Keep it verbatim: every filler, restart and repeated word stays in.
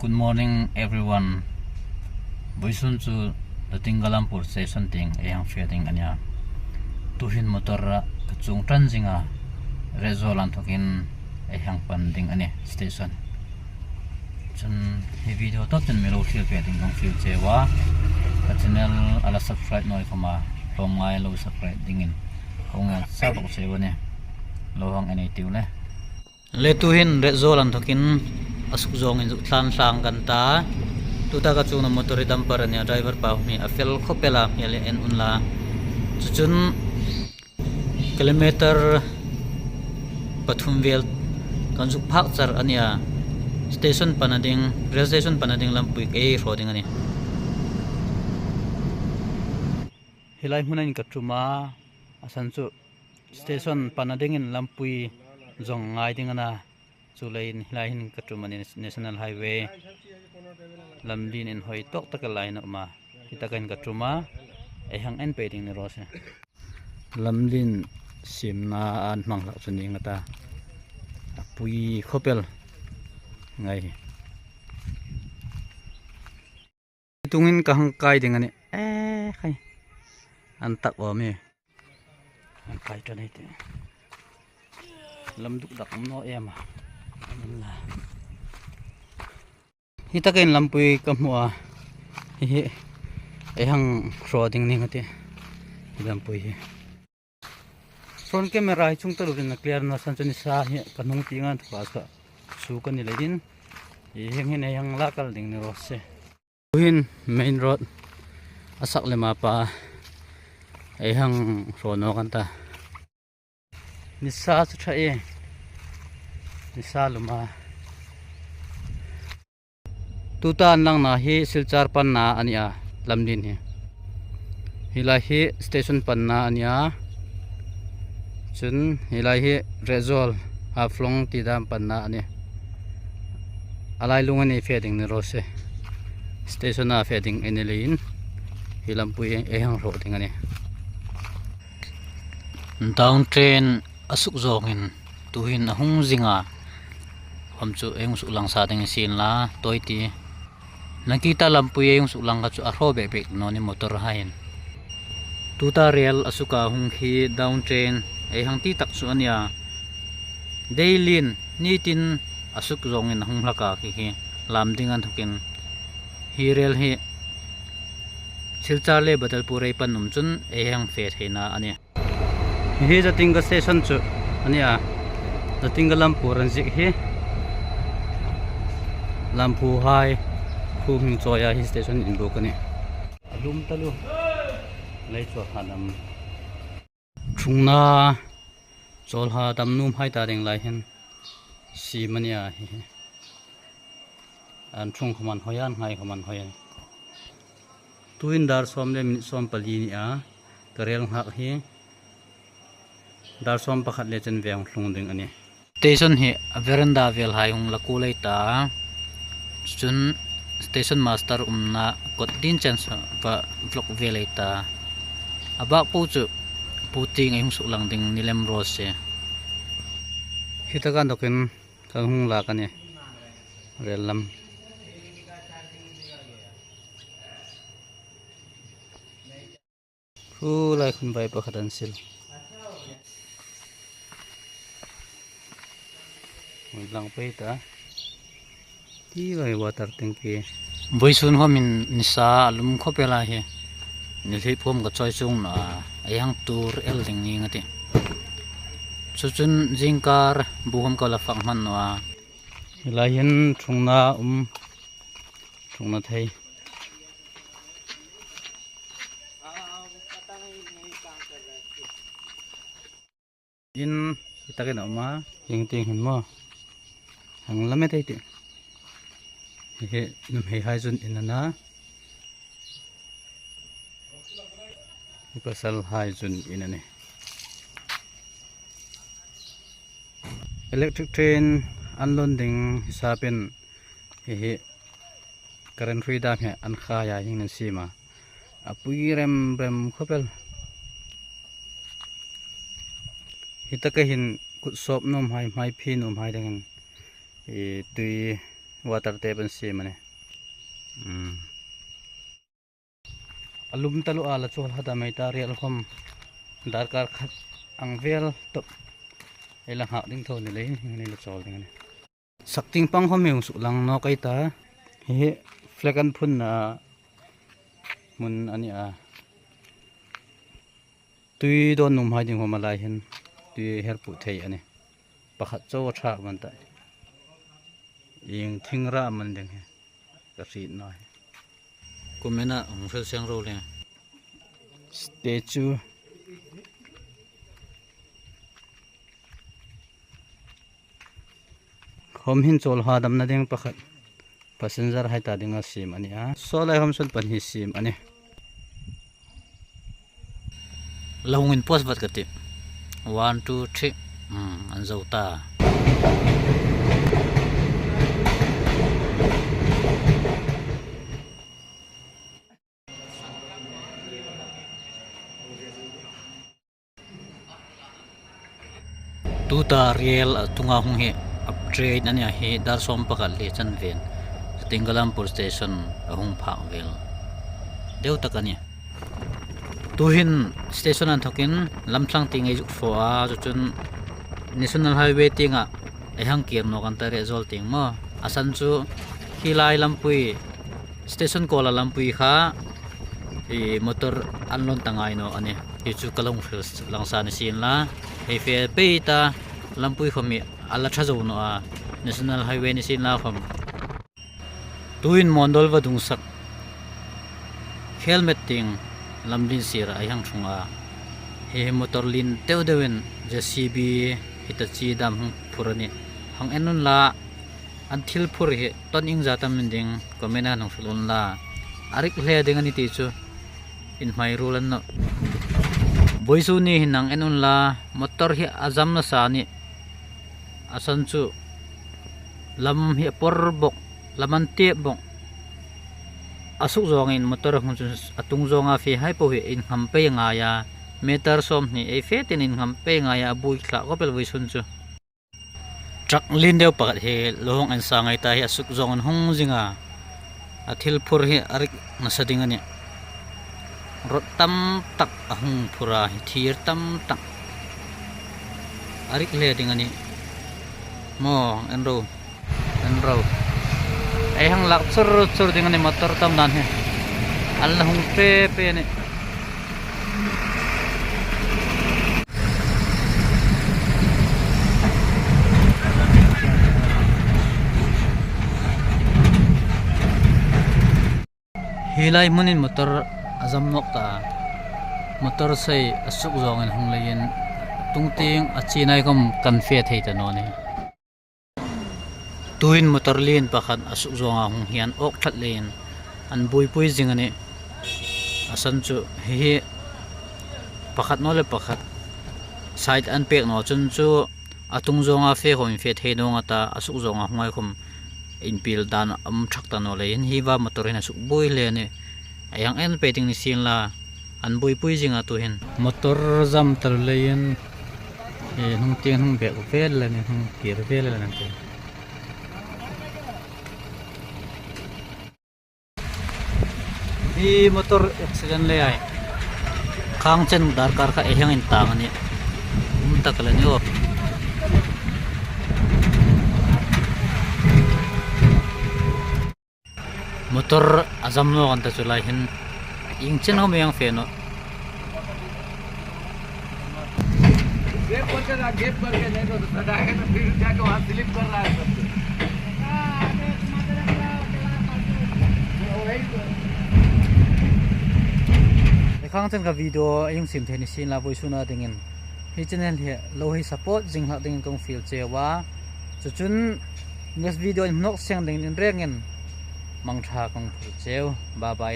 Good morning, everyone. Vawisun chu Zatinga Lampur station tieng ei hang fe ding a nih a. Tuhin motor-a ka chuong ṭan zing a, Retzawl a inthokin ei hang pan ding a nih station. Chun hi video tawp chun mi lo hriet ve ding kan fiel cheu a. Ka channel a la subscribe naw khawma, hlawm ngai lo subscribe dingin ka hung ngên sa bawk cheu a nih. Lo hang en ei tiu le. Le tuhin Retzawl a inthokin a suk zawngin zuk thlan thlang kan ta. Tuta ka chuongna motor hi dumper a nih a, driver pa hi a fel khawp el a, mi le en unla. Chu chun kilometer pathum vel kan zuk phak char a nih a. Station pana ding, rail station pana ding lampui ei hraw ding a nih. Hi lai hmuna hin ka ṭum a, a san chu station pana dingin lampui zawng ngai ding a na. Chuleiin hi lai hin ka ṭum a nih, National Highway. Lamlien inhawi tawk tak a lai hin a um a. Hi taka hin ka ṭum a, ei hang en pei ding ni raw se. Lamlien siemna an hmang hlak chu ni ngei a ta. A pui khawp el ngai hi. Tungin ka hang kai ding a nih. Eh, khai. An tak awm e. An kai ṭan ei tih. Lam duk dak um naw em a. An la. Hi takin lampui ka hmu a. Hi hi. Ei hang hraw ding ni ngei a tih. Hi lampui hi. Front camera hi chung taluin a clear naw san chu nisa hi ka hnung tieng an thuka sa. Su ka ni leiin. Hi heng hin ei hang la kal ding ni raw se. Tuhin main road a sak lema pa ei hang hraw nawk an ta. Nisa chu ṭha e. Nisa lum a. Tuta an langna hi Silchar panna a nih a, Lamlien hi. Hi lai hi station panna a nih a. Chun hi lai hi Retzawl, Haflong ti dam panna a nih. A lailunga ei fe ding ni raw se. Station-a fe ding ei ni leiin hi lampui ei hang hraw ding a nih. Down train a suk zawngin tuhin a hung zing a. Khawm chu ei hung suk lang sa ding a ni sien la, tawi ti. Nakita lampui ei hung suk lang kha chu a hraw bek bek naw ni motor haiin. Tuta rail a suka hung khi down train ei hang ti tak chu a nih a. Dailyin nitin a suk zawngin a hung hlak a khi khi lam ding an thukin. Hi rail hi Silchar le Badalpur ei pan um chun ei hang fe theina a nih. Hi Zatinga station chu a nih a. Zatinga Lampur an ziek hi. Lamphu hai khu hming chawia hi station inbuk a nih. A lum taluo. Lei chawl ha dam. Ṭhungna chawl ha dam nuom hai ta ding lai hin. Siem a nih a hi. An ṭhung khawm an hawi a, an ngai khawm an hawi a. Tuhin dar sawm le minute sawm pali a nih a, ka rail nghak hi dar sawm pakhat le chen ve hung tlung ding a nih. Station hi a veranda vel hai hung la kuol ei ta. Chun station master umna kot ding chen saw va vlog vel ei ta. A bak po chu pu tieng ei hung suk lang ding ni lem raw se. Hi taka inthokin kan hung lak a nih. Rail lam. Khu lai khun vai pakhat an sil. Hung lang pei ta. Ti vai water tank hi. Vawisun khawmin nisa a lum khawp el a hi. Ni hliphum ka chawi chuong naw a, ei hang tuor el ding ni ngei a tih. Chu chun zingkar bu khawm ka la fak hman naw a. Hi lai hin ṭhungna um, ṭhungna thei. In hi takin a um a, hieng tieng hin maw. Hang la met ei tih. Hi hi nuhmei hai zun in a na. Hi pasal hai zun in a nih. Electric train an lawn ding hisapin hi hi current hrui dam hi an khai a, hieng an siem a. A pui rem rem khawp el. Hi taka hin kut sawp nuom hai, hmai phi nuom hai dingin, i, tui Water tap an siem a nih. Hmm. A lum taluo a, la chawl ha dam ei ta, rel khom darkar khat ang vel tawp ei la nghak ding tho ni leiin hieng ang la chawl ding a nih. Sak tieng pang khom hung suklang nawk ei ta. Hi flag an phunna hmun a ni a. Tui dawn nuom hai ding khom a lai hin tui her put thei a nih. Pakhat chau a ṭha man ta. Ieng thing ra man ding hi ka hriet naw hi. Comment-a hung hril seng ro le. Statue. Khom hin chawl ha damna ding pakhat. Passenger hai ta dinga siem a ni a. Saw lai khom sun pan hi siem a nih. Lo hung inpost vat ka tih. One, two, three. Hmm, an zo ta. Tuta rel a tunga hung hi upgrade a ni a, hi dar sawm pakhat le chanven. Tengkalampur station a hung phak vel deu tak a nih. Tuhin station an thokin lamthlang tieng ei zuk fo a, chu chun National Highway tienga ei hang kir nawk an ta, Retzawl tieng maw. A san chu hi lai lampui, station kawla lampui kha, i motor an lawn ta ngai naw a nih. Hi chu ka lo hung hril lang sa ni sien la. Hei fe pei ta, lampui khom hi a la ṭha zo naw a. National Highway ni sien la khom. Tuhin Mondol vadung sak helmet tieng lamlien sira ei hang ṭhung a. Hi motor lien deu deuin J C B, Hitachi dam hung phur a nih. Hang en unla, an thil phur hi ton ieng zat am in ding, comment-a hung hril unla. A rik hle ding a nih ti chu inhmai ruol a ni nawh. Vawisun ni hin hang en unla, motor hi a zam nasa a nih. A san chu lam hi a por bok, lam an tep bok. A suk zawngin motor hung chun a tung zawnga fe hai po hi inngam pei ngai a. Meter sawmhni ei fe tin inngam pei ngai a, a buoi thlak khop el vawisun chu. Truck lien deu pakhat hi lo hung en sa ngai ta hi, a suk zawngin hung zing a. A thil phur hi a rik nasa ding a nih. Rot tam tak a hung phur a, hi thir tam tak. A rik hle ding a nih. Maw, en ro. En ro. Ei hang lak chur chur ding a nih motor tam dan hi. An la hung pe pe a nih. Hi lai hmunin motor a zam nawk ta a. Motor sei a suk zawngin hung leiin, tung tieng a chin hai khom kan fe thei ta naw nih. Tuhin motor lien pakhat a suk zawnga hung hian awk tlat leiin an buoipui zing a nih. A san chu hi hi pakhat naw le pakhat side an pek naw chun chu a tung zawnga fe khom fe thei naw a ta, a suk zawnga hung hai khom inpil dan a um thak ta naw leiin hi va motor hin a suk buoi hle a nih. Ei hang en pei ding ni sien la, an buoipui zing a tuhin. Motor zam taluo leiin, e, hnung tieng hnung bek vel a nih, hnung kir vel a nih. Hi motor accident le ai. Khang chen darkar kha ei hang intang a nih. Um tak a la ni aw. Motor a zam nawk an ta chu lai hin. Ieng chen hom ei hang fe nawh. Khang chen kha video ei hung siem thei ni sien la, vawisuna dingin hi channel hi lo hei support zing hlak dingin kan fiel cheu a. Chu chun next video inhmu nawk seng dingin in rengin mang ṭha kan phur cheu. Bye bye.